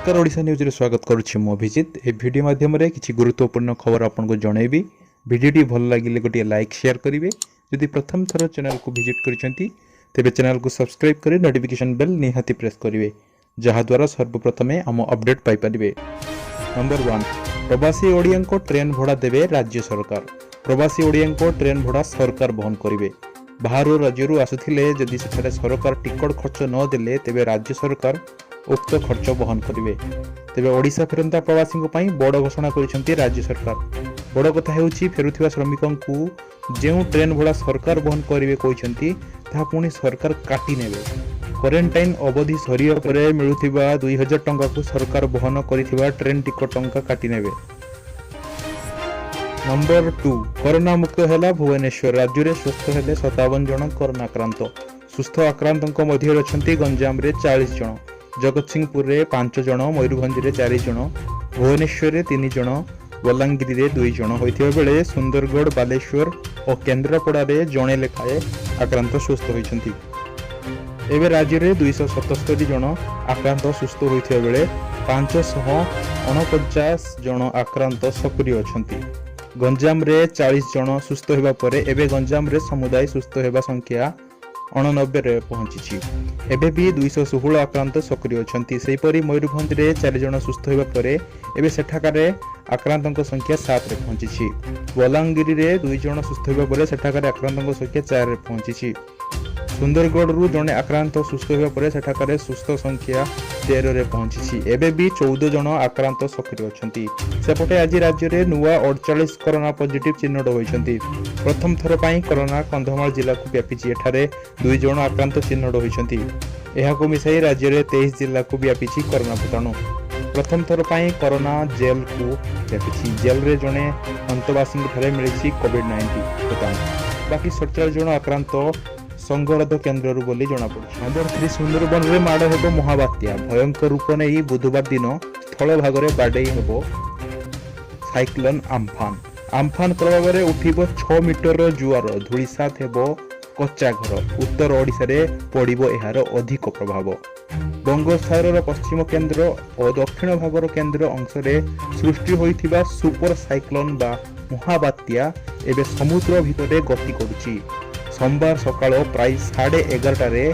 ନମସ୍କାର, ଓଡ଼ିଶା ନ୍ୟୁଜ୍ରେ ସ୍ୱାଗତ କରୁଛି ମୁଁ ଅଭିଜିତ। ଏ ଭିଡ଼ିଓ ମାଧ୍ୟମରେ କିଛି ଗୁରୁତ୍ୱପୂର୍ଣ୍ଣ ଖବର ଆପଣଙ୍କୁ ଜଣାଇବି। ଭିଡ଼ିଓଟି ଭଲ ଲାଗିଲେ ଗୋଟିଏ ଲାଇକ୍, ସେୟାର କରିବେ। ଯଦି ପ୍ରଥମ ଥର ଚ୍ୟାନେଲକୁ ଭିଜିଟ୍ କରିଛନ୍ତି, ତେବେ ଚ୍ୟାନେଲକୁ ସବସ୍କ୍ରାଇବ୍ କରି ନୋଟିଫିକେସନ୍ ବେଲ୍ ନିହାତି ପ୍ରେସ୍ କରିବେ, ଯାହାଦ୍ୱାରା ସର୍ବପ୍ରଥମେ ଆମ ଅପଡେଟ୍ ପାଇପାରିବେ। ନମ୍ବର 1, ପ୍ରବାସୀ ଓଡ଼ିଆଙ୍କ ଟ୍ରେନ୍ ଭଡ଼ା ଦେବେ ରାଜ୍ୟ ସରକାର। ପ୍ରବାସୀ ଓଡ଼ିଆଙ୍କ ଟ୍ରେନ୍ ଭଡ଼ା ସରକାର ବହନ କରିବେ। ବାହାରୁ ରାଜ୍ୟରୁ ଆସୁଥିଲେ ଯଦି ସେଠାରେ ସରକାର ଟିକଟ ଖର୍ଚ୍ଚ ନ ଦେଲେ, ତେବେ ରାଜ୍ୟ ସରକାର ଉକ୍ତ ଖର୍ଚ୍ଚ ବହନ କରିବେ। ତେବେ ଓଡ଼ିଶା ଫେରନ୍ତା ପ୍ରବାସୀଙ୍କ ପାଇଁ ବଡ଼ ଘୋଷଣା କରିଛନ୍ତି ରାଜ୍ୟ ସରକାର। ବଡ଼ କଥା ହେଉଛି, ଫେରୁଥିବା ଶ୍ରମିକଙ୍କୁ ଯେଉଁ ଟ୍ରେନ୍ ଭଡ଼ା ସରକାର ବହନ କରିବେ କହିଛନ୍ତି, ତାହା ପୁଣି ସରକାର କାଟି ନେବେ। କ୍ୱାରେଣ୍ଟାଇନ୍ ଅବଧି ସରିବା ପରେ ମିଳୁଥିବା 2000 ଟଙ୍କାକୁ ସରକାର ବହନ କରିଥିବା ଟ୍ରେନ୍ ଟିକଟ ଟଙ୍କା କାଟି ନେବେ। ନମ୍ବର 2, କରୋନା ମୁକ୍ତ ହେଲା ଭୁବନେଶ୍ୱର। ରାଜ୍ୟରେ ସୁସ୍ଥ ହେଲେ 57 ଜଣ କରୋନା ଆକ୍ରାନ୍ତ। ସୁସ୍ଥ ଆକ୍ରାନ୍ତଙ୍କ ମଧ୍ୟରେ ଅଛନ୍ତି ଗଞ୍ଜାମରେ 40 ଜଣ, ଜଗତସିଂହପୁରରେ 5 ଜଣ, ମୟୂରଭଞ୍ଜରେ 4 ଜଣ, ଭୁବନେଶ୍ୱରରେ 3 ଜଣ, ବଲାଙ୍ଗୀରରେ 2 ଜଣ ହୋଇଥିବା ବେଳେ ସୁନ୍ଦରଗଡ଼, ବାଲେଶ୍ୱର ଓ କେନ୍ଦ୍ରାପଡ଼ାରେ ଜଣେ ଲେଖାଏଁ ଆକ୍ରାନ୍ତ ସୁସ୍ଥ ହୋଇଛନ୍ତି। ଏବେ ରାଜ୍ୟରେ 277 ଜଣ ଆକ୍ରାନ୍ତ ସୁସ୍ଥ ହୋଇଥିବା ବେଳେ 549 ଜଣ ଆକ୍ରାନ୍ତ ସକ୍ରିୟ ଅଛନ୍ତି। ଗଞ୍ଜାମରେ 40 ଜଣ ସୁସ୍ଥ ହେବା ପରେ ଏବେ ଗଞ୍ଜାମରେ ସମୁଦାୟ ସୁସ୍ଥ ହେବା ସଂଖ୍ୟା 89ରେ ପହଞ୍ଚିଛି। ଏବେ ବି 216 ଆକ୍ରାନ୍ତ ସକ୍ରିୟ ଅଛନ୍ତି। ସେହିପରି ମୟୂରଭଞ୍ଜରେ 4 ଜଣ ସୁସ୍ଥ ହେବା ପରେ ଏବେ ସେଠାକାରେ ଆକ୍ରାନ୍ତଙ୍କ ସଂଖ୍ୟା 7ରେ ପହଞ୍ଚିଛି। ବଲାଙ୍ଗୀରରେ 2 ଜଣ ସୁସ୍ଥ ହେବା ପରେ ସେଠାକାରେ ଆକ୍ରାନ୍ତଙ୍କ ସଂଖ୍ୟା 4ରେ ପହଞ୍ଚିଛି। ସୁନ୍ଦରଗଡ଼ରୁ ଜଣେ ଆକ୍ରାନ୍ତ ସୁସ୍ଥ ହେବା ପରେ ସେଠାକାରେ ସୁସ୍ଥ ସଂଖ୍ୟା 13ରେ ପହଞ୍ଚିଛି। ଏବେ ବି 14 ଜଣ ଆକ୍ରାନ୍ତ ସକ୍ରିୟ ଅଛନ୍ତି। ସେପଟେ ଆଜି ରାଜ୍ୟରେ ନୂଆ 48 କରୋନା ପଜିଟିଭ ଚିହ୍ନଟ ହୋଇଛନ୍ତି। ପ୍ରଥମ ଥର ପାଇଁ କରୋନା କନ୍ଧମାଳ ଜିଲ୍ଲାକୁ ବ୍ୟାପିଛି। ଏଠାରେ 2 ଜଣ ଆକ୍ରାନ୍ତ ଚିହ୍ନଟ ହୋଇଛନ୍ତି। ଏହାକୁ ମିଶାଇ ରାଜ୍ୟରେ 23 ଜିଲ୍ଲାକୁ ବ୍ୟାପିଛି କରୋନା ଭୂତାଣୁ। ପ୍ରଥମ ଥର ପାଇଁ କରୋନା ଜେଲକୁ ବ୍ୟାପିଛି। ଜେଲରେ ଜଣେ ଅନ୍ତେବାସୀଙ୍କଠାରେ ମିଳିଛି କୋଭିଡ-19 ଭୂତାଣୁ। ବାକି 47 ଜଣ ଆକ୍ରାନ୍ତ ସଙ୍ଗରୋଧ କେନ୍ଦ୍ରରୁ ବୋଲି ଜଣାପଡ଼ିଛି। ନମ୍ବର 3, ସୁନ୍ଦରବନରେ ମାଡ଼ ହେବ ମହାବାତ୍ୟା। ଭୟଙ୍କର ରୂପ ନେଇ ବୁଧବାର ଦିନ ସ୍ଥଳଭାଗରେ ବାଡ଼େଇ ହେବ ସାଇକ୍ଲୋନ୍ ଆମ୍ଫାନ। ଆମ୍ଫାନ ପ୍ରଭାବରେ ଉଠିବ 6 ମିଟରର ଜୁଆର, ଧୂଳିସାତ ହେବ କଚ୍ଚା ଘର। ଉତ୍ତର ଓଡ଼ିଶାରେ ପଡ଼ିବ ଏହାର ଅଧିକ ପ୍ରଭାବ। ବଙ୍ଗୋପସାଗରର ପଶ୍ଚିମ କେନ୍ଦ୍ର ଓ ଦକ୍ଷିଣ ଭାଗର କେନ୍ଦ୍ର ଅଂଶରେ ସୃଷ୍ଟି ହୋଇଥିବା ସୁପର ସାଇକ୍ଲୋନ୍ ବା ମହାବାତ୍ୟା ଏବେ ସମୁଦ୍ର ଭିତରେ ଗତି କରୁଛି। ସୋମବାର ସକାଳ ପ୍ରାୟ 11:30ଟାରେ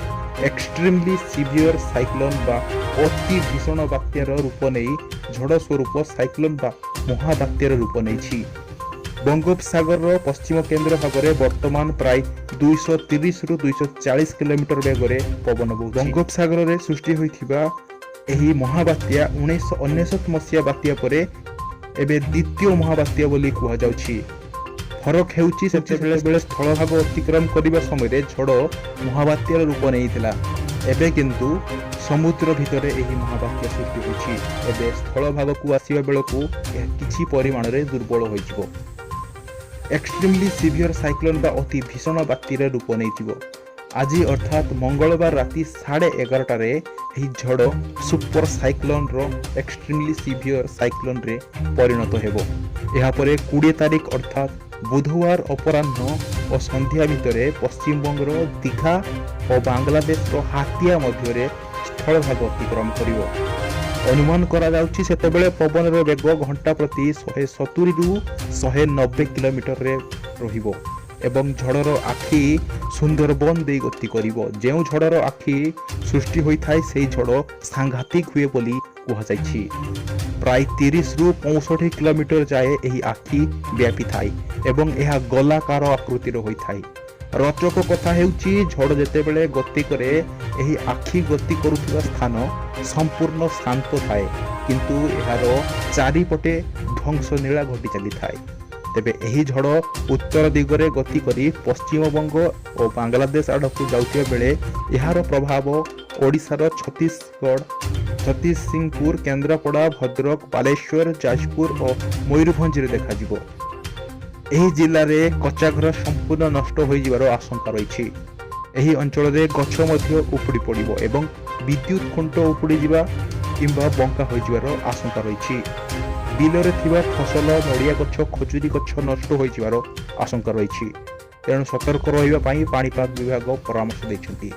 ଏକ୍ସଟ୍ରିମଲି ସିଭିୟର ସାଇକ୍ଲୋନ୍ ବା ଅତି ଭୀଷଣ ବାତ୍ୟାର ରୂପ ନେଇ ଝଡ଼ ସ୍ୱରୂପ ସାଇକ୍ଲୋନ୍ ବା ମହାବାତ୍ୟାର ରୂପ ନେଇଛି। ବଙ୍ଗୋପସାଗରର ପଶ୍ଚିମ କେନ୍ଦ୍ର ଭାଗରେ ବର୍ତ୍ତମାନ ପ୍ରାୟ 230ରୁ 240 କିଲୋମିଟର ବେଗରେ ପବନ ବହୁଛି। ବଙ୍ଗୋପସାଗରରେ ସୃଷ୍ଟି ହୋଇଥିବା ଏହି ମହାବାତ୍ୟା 1999 ମସିହା ବାତ୍ୟା ପରେ ଏବେ ଦ୍ୱିତୀୟ ମହାବାତ୍ୟା ବୋଲି କୁହାଯାଉଛି। ଫରକ ହେଉଛି, ସେତେବେଳେ ବେଳେ ସ୍ଥଳଭାଗ ଅତିକ୍ରମ କରିବା ସମୟରେ ଝଡ଼ ମହାବାତ୍ୟାର ରୂପ ନେଇଥିଲା। ଏବେ କିନ୍ତୁ ସମୁଦ୍ର ଭିତରେ ଏହି ମହାବାତ୍ୟା ସୃଷ୍ଟି ହୋଇଛି। ଏବେ ସ୍ଥଳଭାଗକୁ ଆସିବା ବେଳକୁ ଏହା କିଛି ପରିମାଣରେ ଦୁର୍ବଳ ହୋଇଯିବ। ଏକ୍ସଟ୍ରିମଲି ସିଭିୟର ସାଇକ୍ଲୋନ୍ ବା ଅତି ଭୀଷଣ ବାତ୍ୟାର ରୂପ ନେଇଯିବ। ଆଜି ଅର୍ଥାତ୍ ମଙ୍ଗଳବାର ରାତି 11:30ଟାରେ ଏହି ଝଡ଼ ସୁପର ସାଇକ୍ଲୋନ୍ର ଏକ୍ସଟ୍ରିମଲି ସିଭିୟର ସାଇକ୍ଲୋନ୍ରେ ପରିଣତ ହେବ। ଏହାପରେ 20 ତାରିଖ ଅର୍ଥାତ୍ ବୁଧବାର ଅପରାହ୍ନ ଓ ସନ୍ଧ୍ୟା ଭିତରେ ପଶ୍ଚିମବଙ୍ଗର ଦୀଘା ଓ ବାଂଲାଦେଶର ହାତିଆ ମଧ୍ୟରେ ସ୍ଥଳଭାଗ ଅତିକ୍ରମ କରିବ। ଅନୁମାନ କରାଯାଉଛି, ସେତେବେଳେ ପବନର ବେଗ ଘଣ୍ଟା ପ୍ରତି 170ରୁ 190 କିଲୋମିଟରରେ ରହିବ ଏବଂ ଝଡ଼ର ଆଖି ସୁନ୍ଦରବନ ଦେଇ ଗତି କରିବ। ଯେଉଁ ଝଡ଼ର ଆଖି ସୃଷ୍ଟି ହୋଇଥାଏ, ସେହି ଝଡ଼ ସାଂଘାତିକ ହୁଏ ବୋଲି କୁହାଯାଇଛି। ପ୍ରାୟ 30ରୁ 65 କିଲୋମିଟର ଯାଏ ଏହି ଆଖି ବ୍ୟାପିଥାଏ ଏବଂ ଏହା ଗୋଲାକାର ଆକୃତିର ହୋଇଥାଏ। ରୋଚକ କଥା ହେଉଛି, ଝଡ଼ ଯେତେବେଳେ ଗତି କରେ, ଏହି ଆଖି ଗତି କରୁଥିବା ସ୍ଥାନ ସମ୍ପୂର୍ଣ୍ଣ ଶାନ୍ତ ଥାଏ, କିନ୍ତୁ ଏହାର ଚାରିପଟେ ଧ୍ୱଂସଲୀଳା ଘଟି ଚାଲିଥାଏ। ତେବେ ଏହି ଝଡ଼ ଉତ୍ତର ଦିଗରେ ଗତି କରି ପଶ୍ଚିମବଙ୍ଗ ଓ ବାଂଲାଦେଶ ଆଡ଼କୁ ଯାଉଥିବା ବେଳେ ଏହାର ପ୍ରଭାବ ଓଡ଼ିଶାର ଛତିଶଗଡ଼, ଜଗତସିଂହପୁର, କେନ୍ଦ୍ରାପଡ଼ା, ଭଦ୍ରକ, ବାଲେଶ୍ୱର, ଯାଜପୁର ଓ ମୟୂରଭଞ୍ଜରେ ଦେଖାଯିବ। ଏହି ଜିଲ୍ଲାରେ କଚ୍ଚା ଘର ସମ୍ପୂର୍ଣ୍ଣ ନଷ୍ଟ ହୋଇଯିବାର ଆଶଙ୍କା ରହିଛି। ଏହି ଅଞ୍ଚଳରେ ଗଛ ମଧ୍ୟ ଉପୁଡ଼ି ପଡ଼ିବ ଏବଂ ବିଦ୍ୟୁତ ଖୁଣ୍ଟ ଉପୁଡ଼ିଯିବା କିମ୍ବା ବଙ୍କା ହୋଇଯିବାର ଆଶଙ୍କା ରହିଛି। ବିଲରେ ଥିବା ଫସଲ, ନଡ଼ିଆ ଗଛ, ଖଜୁରୀ ଗଛ ନଷ୍ଟ ହୋଇଯିବାର ଆଶଙ୍କା ରହିଛି। ତେଣୁ ସତର୍କ ରହିବା ପାଇଁ ପାଣିପାଗ ବିଭାଗ ପରାମର୍ଶ ଦେଇଛନ୍ତି।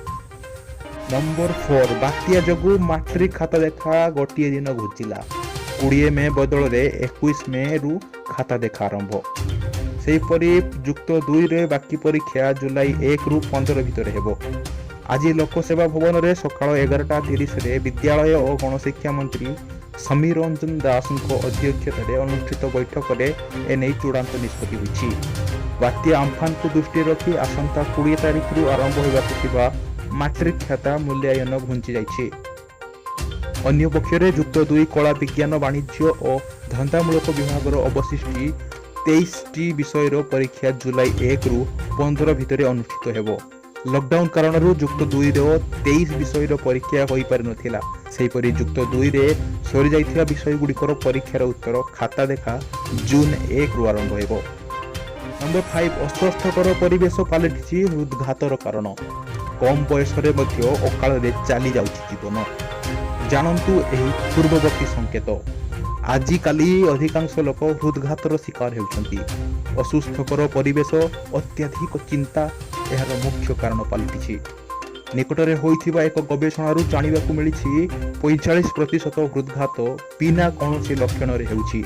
ନମ୍ବର 4, ବାତ୍ୟା ଯୋଗୁଁ ମାଟ୍ରିକ ଖାତା ଦେଖା ଗୋଟିଏ ଦିନ ଘୁଞ୍ଚିଲା। 20 ମେ ବଦଳରେ 21 ମେରୁ ଖାତା ଦେଖା ଆରମ୍ଭ। ସେହିପରି ଯୁକ୍ତ 2ରେ ବାକି ପରୀକ୍ଷା ଜୁଲାଇ 1ରୁ 15 ଭିତରେ ହେବ। ଆଜି ଲୋକସେବା ଭବନରେ ସକାଳ 11:30ରେ ବିଦ୍ୟାଳୟ ଓ ଗଣଶିକ୍ଷା ମନ୍ତ୍ରୀ ସମୀର ରଞ୍ଜନ ଦାଶଙ୍କ ଅଧ୍ୟକ୍ଷତାରେ ଅନୁଷ୍ଠିତ ବୈଠକରେ ଏନେଇ ଚୂଡ଼ାନ୍ତ ନିଷ୍ପତ୍ତି ହୋଇଛି। ବାତ୍ୟା ଆମ୍ଫାନକୁ ଦୃଷ୍ଟିରେ ରଖି ଆସନ୍ତା 20 ତାରିଖରୁ ଆରମ୍ଭ ହେବାକୁ ଥିବା ମାଟ୍ରିକ ଖାତା ମୂଲ୍ୟାୟନ ଘୁଞ୍ଚି ଯାଇଛି। ଅନ୍ୟପକ୍ଷରେ ଯୁକ୍ତ 2 କଳା, ବିଜ୍ଞାନ, ବାଣିଜ୍ୟ ଓ ଧନ୍ଦାମୂଳକ ବିଭାଗର ଅବଶିଷ୍ଟ 23ଟି ବିଷୟର ପରୀକ୍ଷା ଜୁଲାଇ 1ରୁ 15 ଭିତରେ ଅନୁଷ୍ଠିତ ହେବ। ଲକଡାଉନ କାରଣରୁ ଯୁକ୍ତ 2ର 23 ବିଷୟର ପରୀକ୍ଷା ହୋଇପାରିନଥିଲା। ସେହିପରି ଯୁକ୍ତ 2ରେ ସରିଯାଇଥିବା ବିଷୟଗୁଡ଼ିକର ପରୀକ୍ଷାର ଉତ୍ତର ଖାତା ଦେଖା ଜୁନ୍ 1ରୁ ଆରମ୍ଭ ହେବ। ନମ୍ବର 5, ଅସ୍ୱାସ୍ଥ୍ୟକର ପରିବେଶ ପାଲଟିଛି ହୃଦଘାତର କାରଣ। କମ୍ ବୟସରେ ମଧ୍ୟ ଅକାଳରେ ଚାଲି ଯାଉଛି ଜୀବନ। ଜାଣନ୍ତୁ ଏହି ପୂର୍ବବର୍ତ୍ତୀ ସଂକେତ। ଆଜିକାଲି ଅଧିକାଂଶ ଲୋକ ହୃଦଘାତର ଶିକାର ହେଉଛନ୍ତି। ଅସୁସ୍ଥକର ପରିବେଶ, ଅତ୍ୟଧିକ ଚିନ୍ତା ଏହାର ମୁଖ୍ୟ କାରଣ ପାଲଟିଛି। ନିକଟରେ ହୋଇଥିବା ଏକ ଗବେଷଣାରୁ ଜାଣିବାକୁ ମିଳିଛି, 45% ହୃଦଘାତ ବିନା କୌଣସି ଲକ୍ଷଣରେ ହେଉଛି।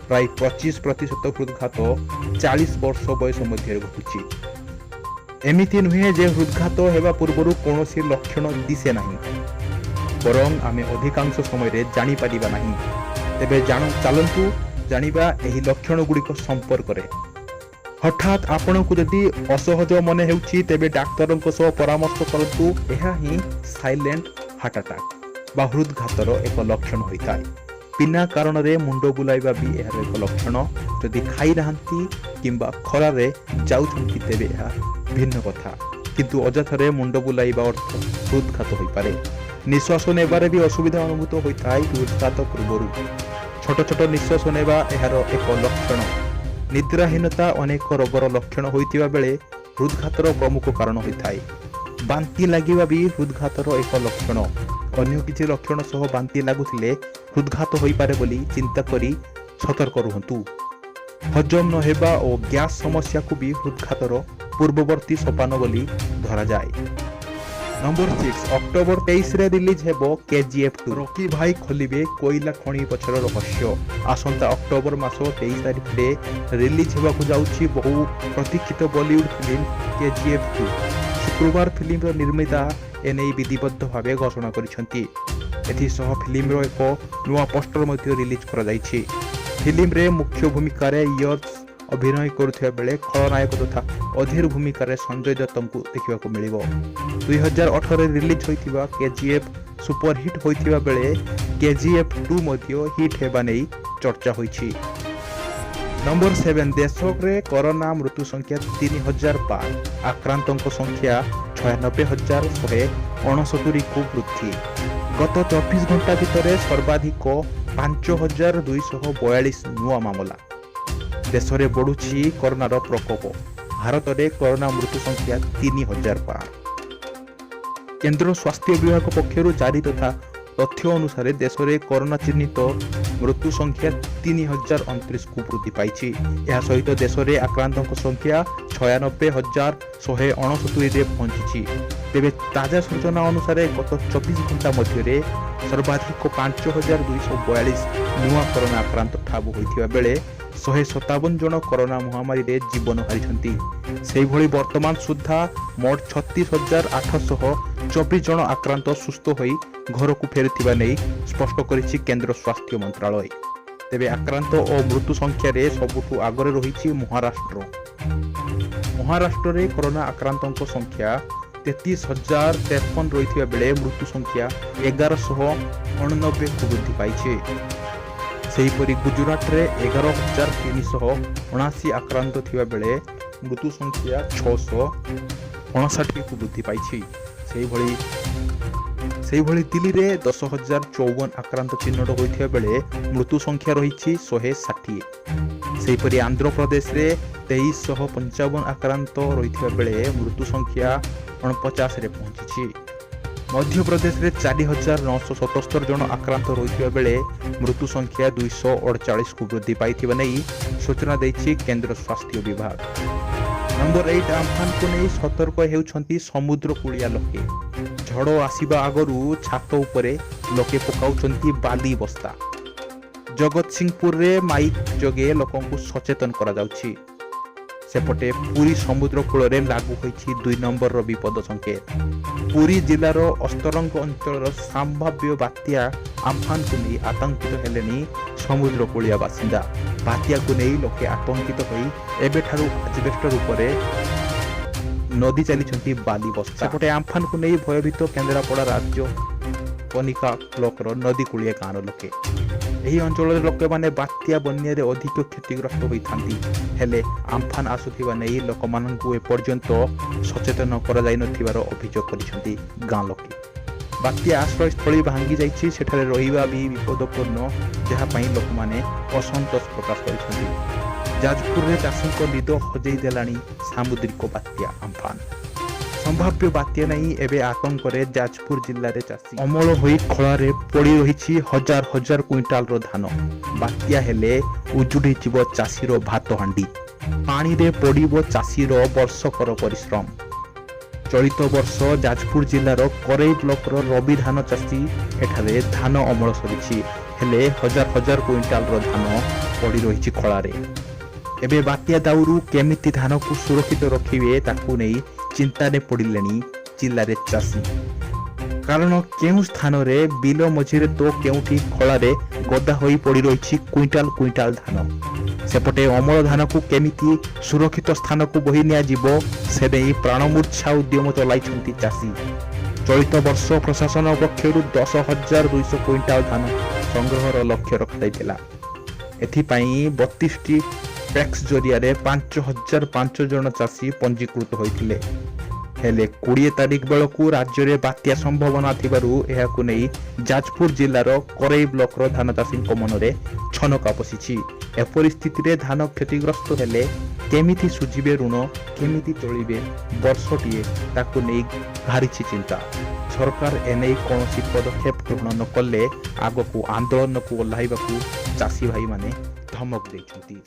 ପ୍ରାୟ 25% ହୃଦଘାତ 40 ବର୍ଷ ବୟସ ମଧ୍ୟରେ ଘଟୁଛି। ଏମିତି ନୁହେଁ ଯେ ହୃଦଘାତ ହେବା ପୂର୍ବରୁ କୌଣସି ଲକ୍ଷଣ ଦିଶେ ନାହିଁ, ବରଂ ଆମେ ଅଧିକାଂଶ ସମୟରେ ଜାଣିପାରିବା ନାହିଁ। ତେବେ ଚାଲନ୍ତୁ ଜାଣିବା ଏହି ଲକ୍ଷଣ ଗୁଡ଼ିକ ସମ୍ପର୍କରେ। ହଠାତ୍ ଆପଣଙ୍କୁ ଯଦି ଅସହଜ ମନେ ହେଉଛି, ତେବେ ଡାକ୍ତରଙ୍କ ସହ ପରାମର୍ଶ କରନ୍ତୁ। ଏହା ହିଁ ସାଇଲେଣ୍ଟ ହାର୍ଟ ଆଟାକ୍ ବା ହୃଦଘାତର ଏକ ଲକ୍ଷଣ ହୋଇଥାଏ। ବିନା କାରଣରେ ମୁଣ୍ଡ ବୁଲାଇବା ବି ଏହାର ଏକ ଲକ୍ଷଣ। ଯଦି ଖାଇନାହାନ୍ତି କିମ୍ବା ଖରାରେ ଯାଉଛନ୍ତି, ତେବେ ଏହା ଭିନ୍ନ କଥା। କିନ୍ତୁ ଅଯଥାରେ ମୁଣ୍ଡ ବୁଲାଇବା ଅର୍ଥ ହୃଦଘାତ ହୋଇପାରେ। ନିଶ୍ୱାସ ନେବାରେ ବି ଅସୁବିଧା ଅନୁଭୂତ ହୋଇଥାଏ। ହୃଦଘାତ ପୂର୍ବରୁ ଛୋଟ ଛୋଟ ନିଶ୍ୱାସ ନେବା ଏହାର ଏକ ଲକ୍ଷଣ। ନିଦ୍ରାହୀନତା ଅନେକ ରୋଗର ଲକ୍ଷଣ ହୋଇଥିବା ବେଳେ ହୃଦଘାତର ପ୍ରମୁଖ କାରଣ ହୋଇଥାଏ। ବାନ୍ତି ଲାଗିବା ବି ହୃଦଘାତର ଏକ ଲକ୍ଷଣ। ଅନ୍ୟ କିଛି ଲକ୍ଷଣ ସହ ବାନ୍ତି ଲାଗୁଥିଲେ ହୃଦଘାତ ହୋଇପାରେ ବୋଲି ଚିନ୍ତା କରି ସତର୍କ ରୁହନ୍ତୁ। ହଜମ ନ ହେବା ଓ ଗ୍ୟାସ୍ ସମସ୍ୟାକୁ ବି ହୃଦଘାତର ପୂର୍ବବର୍ତ୍ତୀ ସୋପାନ ବୋଲି ଧରାଯାଏ। ନମ୍ବର 6, ଅକ୍ଟୋବର 23ରେ ରିଲିଜ୍ ହେବ କେଜିଏଫ୍ 2। ରକି ଭାଇ ଖୋଲିବେ କୋଇଲା ଖଣି ପଛର ରହସ୍ୟ। ଆସନ୍ତା ଅକ୍ଟୋବର ମାସ 23 ତାରିଖରେ ରିଲିଜ୍ ହେବାକୁ ଯାଉଛି ବହୁ ପ୍ରତୀକ୍ଷିତ ବଲିଉଡ୍ ଫିଲ୍ମ କେଜିଏଫ୍ 2। ଶୁକ୍ରବାର ଫିଲ୍ମର ନିର୍ମାତା ଏନେଇ ବିଧିବଦ୍ଧ ଭାବେ ଘୋଷଣା କରିଛନ୍ତି। ଏଥିସହ ଫିଲ୍ମର ଏକ ନୂଆ ପୋଷ୍ଟର ମଧ୍ୟ ରିଲିଜ୍ କରାଯାଇଛି। ଫିଲ୍ମରେ ମୁଖ୍ୟ ଭୂମିକାରେ ୟଶ ଅଭିନୟ କରୁଥିବା ବେଳେ ଖଳନାୟକ ତଥା ଅଧୀର ଭୂମିକାରେ ସଞ୍ଜୟ ଦତ୍ତଙ୍କୁ ଦେଖିବାକୁ ମିଳିବ। 2018ରେ ରିଲିଜ୍ ହୋଇଥିବା କେଜିଏଫ୍ ସୁପରହିଟ୍ ହୋଇଥିବା ବେଳେ କେଜିଏଫ୍ 2 ମଧ୍ୟ ହିଟ୍ ହେବା ନେଇ ଚର୍ଚ୍ଚା ହୋଇଛି। ନମ୍ବର 7, ଦେଶରେ କରୋନା ମୃତ୍ୟୁ ସଂଖ୍ୟା 3000 ପାର। ଆକ୍ରାନ୍ତଙ୍କ ସଂଖ୍ୟା 96,169କୁ ବୃଦ୍ଧି। ଗତ 24 ଘଣ୍ଟା ଭିତରେ ସର୍ବାଧିକ 5242 ନୂଆ ମାମଲା। ଦେଶରେ ବଢୁଛି କରୋନାର ପ୍ରକୋପ। ଭାରତରେ କରୋନା ମୃତ୍ୟୁ ସଂଖ୍ୟା 3000 ପାର। କେନ୍ଦ୍ର ସ୍ୱାସ୍ଥ୍ୟ ବିଭାଗ ପକ୍ଷରୁ ଜାରି ତଥ୍ୟ ଅନୁସାରେ ଦେଶରେ କରୋନା ଚିହ୍ନିତ ମୃତ୍ୟୁ ସଂଖ୍ୟା 3029କୁ ବୃଦ୍ଧି ପାଇଛି। ଏହା ସହିତ ଦେଶରେ ଆକ୍ରାନ୍ତଙ୍କ ସଂଖ୍ୟା 96,169ରେ ପହଞ୍ଚିଛି। ତେବେ ତାଜା ସୂଚନା ଅନୁସାରେ ଗତ 24 ଘଣ୍ଟା ମଧ୍ୟରେ ସର୍ବାଧିକ 5242 ନୂଆ କରୋନା ଆକ୍ରାନ୍ତ ଠାବ ହୋଇଥିବା ବେଳେ 157 ଜଣ କରୋନା ମହାମାରୀରେ ଜୀବନ ହାରିଛନ୍ତି। ସେହିଭଳି ବର୍ତ୍ତମାନ ସୁଦ୍ଧା ମୋଟ 36,824 ଜଣ ଆକ୍ରାନ୍ତ ସୁସ୍ଥ ହୋଇ ଘରକୁ ଫେରିଥିବା ନେଇ ସ୍ପଷ୍ଟ କରିଛି କେନ୍ଦ୍ର ସ୍ୱାସ୍ଥ୍ୟ ମନ୍ତ୍ରାଳୟ। ତେବେ ଆକ୍ରାନ୍ତ ଓ ମୃତ୍ୟୁ ସଂଖ୍ୟାରେ ସବୁଠୁ ଆଗରେ ରହିଛି ମହାରାଷ୍ଟ୍ର। ମହାରାଷ୍ଟ୍ରରେ କରୋନା ଆକ୍ରାନ୍ତଙ୍କ ସଂଖ୍ୟା 33,053 ରହିଥିବା ବେଳେ ମୃତ୍ୟୁ ସଂଖ୍ୟା 1189କୁ ବୃଦ୍ଧି ପାଇଛି। ସେହିପରି ଗୁଜୁରାଟରେ 11,379 ଆକ୍ରାନ୍ତ ଥିବା ବେଳେ ମୃତ୍ୟୁ ସଂଖ୍ୟା 659କୁ ବୃଦ୍ଧି ପାଇଛି। ସେହିଭଳି ଦିଲ୍ଲୀରେ 10,054 ଆକ୍ରାନ୍ତ ଚିହ୍ନଟ ହୋଇଥିବା ବେଳେ ମୃତ୍ୟୁ ସଂଖ୍ୟା ରହିଛି 160। ସେହିପରି ଆନ୍ଧ୍ରପ୍ରଦେଶରେ 2355 ଆକ୍ରାନ୍ତ ରହିଥିବା ବେଳେ ମୃତ୍ୟୁ ସଂଖ୍ୟା 49ରେ ପହଞ୍ଚିଛି। ମଧ୍ୟପ୍ରଦେଶରେ 4977 ଜଣ ଆକ୍ରାନ୍ତ ରହିଥିବା ବେଳେ ମୃତ୍ୟୁ ସଂଖ୍ୟା 248କୁ ବୃଦ୍ଧି ପାଇଥିବା ନେଇ ସୂଚନା ଦେଇଛି କେନ୍ଦ୍ର ସ୍ୱାସ୍ଥ୍ୟ ବିଭାଗ। ନମ୍ବର 8, ଆମ୍ଫାନକୁ ନେଇ ସତର୍କ ହେଉଛନ୍ତି ସମୁଦ୍ର କୂଳିଆ ଲୋକେ। ଝଡ଼ ଆସିବା ଆଗରୁ ଛାତ ଉପରେ ଲୋକେ ପକାଉଛନ୍ତି ବାଲି ବସ୍ତା। ଜଗତସିଂହପୁରରେ ମାଇକ୍ ଯୋଗେ ଲୋକଙ୍କୁ ସଚେତନ କରାଯାଉଛି। ସେପଟେ ପୁରୀ ସମୁଦ୍ର କୂଳରେ ଲାଗୁ ହୋଇଛି 2 ନମ୍ବରର ବିପଦ ସଂକେତ। ପୁରୀ ଜିଲ୍ଲାର ଅସ୍ତରଙ୍ଗ ଅଞ୍ଚଳର ସମ୍ଭାବ୍ୟ ବାତ୍ୟା ଆମ୍ଫାନକୁ ନେଇ ଆତଙ୍କିତ ହେଲେଣି ସମୁଦ୍ର କୂଳିଆ ବାସିନ୍ଦା। ବାତ୍ୟାକୁ ନେଇ ଲୋକେ ଆତଙ୍କିତ ହୋଇ ଏବେଠାରୁ ଆଜବେଷ୍ଟର ଉପରେ ନଦୀ ଚାଲିଛନ୍ତି ବାଲି ବସ୍ତା। ସେପଟେ ଆମ୍ଫାନକୁ ନେଇ ଭୟଭୀତ କେନ୍ଦ୍ରାପଡ଼ା ରାଜ୍ୟ କନିକା ବ୍ଲକର ନଦୀ କୂଳିଆ ଗାଁର ଲୋକେ। ଏହି ଅଞ୍ଚଳରେ ଲୋକମାନେ ବାତ୍ୟା ବନ୍ୟାରେ ଅଧିକ କ୍ଷତିଗ୍ରସ୍ତ ହୋଇଥାନ୍ତି। ହେଲେ ଆମ୍ଫାନ ଆସୁଥିବା ନେଇ ଲୋକମାନଙ୍କୁ ଏପର୍ଯ୍ୟନ୍ତ ସଚେତନ କରାଯାଇନଥିବାର ଅଭିଯୋଗ କରିଛନ୍ତି ଗାଁ ଲୋକେ। ବାତ୍ୟା ଆଶ୍ରୟସ୍ଥଳୀ ଭାଙ୍ଗି ଯାଇଛି, ସେଠାରେ ରହିବା ବି ବିପଦପୂର୍ଣ୍ଣ, ଯାହା ପାଇଁ ଲୋକମାନେ ଅସନ୍ତୋଷ ପ୍ରକାଶ କରିଛନ୍ତି। ଯାଜପୁରରେ ଚାଷୀଙ୍କ ନିଦ ହଜେଇ ଦେଲାଣି ସାମୁଦ୍ରିକ ବାତ୍ୟା ଆମ୍ଫାନ। ସମ୍ଭାବ୍ୟ ବାତ୍ୟା ନେଇ ଏବେ ଆତଙ୍କରେ ଯାଜପୁର ଜିଲ୍ଲାରେ ଚାଷୀ। ଅମଳ ହୋଇ ଖଳାରେ ପଡ଼ି ରହିଛି ହଜାର ହଜାର କୁଇଣ୍ଟାଲର ଧାନ। ବାତ୍ୟା ହେଲେ ଉଜୁଡ଼ିଯିବ ଚାଷୀର ଭାତ ହାଣ୍ଡି, ପାଣିରେ ପଡ଼ିବ ଚାଷୀର ବର୍ଷକର ପରିଶ୍ରମ। ଚଳିତ ବର୍ଷ ଯାଜପୁର ଜିଲ୍ଲାର କରେଇ ବ୍ଲକର ରବି ଧାନ ଚାଷୀ। ଏଠାରେ ଧାନ ଅମଳ ସରିଛି, ହେଲେ ହଜାର ହଜାର କୁଇଣ୍ଟାଲର ଧାନ ପଡ଼ି ରହିଛି ଖଳାରେ। ଏବେ ବାତ୍ୟା ଦାଉରୁ କେମିତି ଧାନକୁ ସୁରକ୍ଷିତ ରଖିବେ, ତାକୁ ନେଇ ଚିନ୍ତାରେ ପଡ଼ିଲେଣି ଜିଲ୍ଲାରେ ଚାଷୀ। କାରଣ କେଉଁ ସ୍ଥାନରେ ବିଲ ମଝିରେ ତ କେଉଁଠି ଖଳାରେ ଗଦା ହୋଇ ପଡ଼ି ରହିଛି କୁଇଣ୍ଟାଲ କୁଇଣ୍ଟାଲ ଧାନ। ସେପଟେ ଅମଳ ଧାନକୁ କେମିତି ସୁରକ୍ଷିତ ସ୍ଥାନକୁ ବୋହି ନିଆଯିବ, ସେ ନେଇ ପ୍ରାଣମୂର୍ଚ୍ଛା ଉଦ୍ୟମ ଚଲାଇଛନ୍ତି ଚାଷୀ। ଚଳିତ ବର୍ଷ ପ୍ରଶାସନ ପକ୍ଷରୁ 10,200 କୁଇଣ୍ଟାଲ ଧାନ ସଂଗ୍ରହର ଲକ୍ଷ୍ୟ ରଖାଯାଇଥିଲା। ଏଥିପାଇଁ 32ଟି ପ୍ୟାକ୍ସ ଜରିଆରେ 5005 ଜଣ ଚାଷୀ ପଞ୍ଜୀକୃତ ହୋଇଥିଲେ। ହେଲେ 20 ତାରିଖ ବେଳକୁ ରାଜ୍ୟରେ ବାତ୍ୟା ସମ୍ଭାବନା ଥିବାରୁ ଏହାକୁ ନେଇ ଯାଜପୁର ଜିଲ୍ଲାର କରେଇ ବ୍ଲକର ଧାନ ଚାଷୀଙ୍କ ମନରେ ଛନକା ପଶିଛି। ଏପରି ସ୍ଥିତିରେ ଧାନ କ୍ଷତିଗ୍ରସ୍ତ ହେଲେ କେମିତି ଶୁଝିବେ ଋଣ, କେମିତି ଚଳିବେ ବର୍ଷଟିଏ, ତାକୁ ନେଇ ଘାରିଛି ଚିନ୍ତା। ସରକାର ଏନେଇ କୌଣସି ପଦକ୍ଷେପ ଗ୍ରହଣ ନ କଲେ ଆଗକୁ ଆନ୍ଦୋଳନକୁ ଓହ୍ଲାଇବାକୁ ଚାଷୀ ଭାଇମାନେ ଧମକ ଦେଇଛନ୍ତି।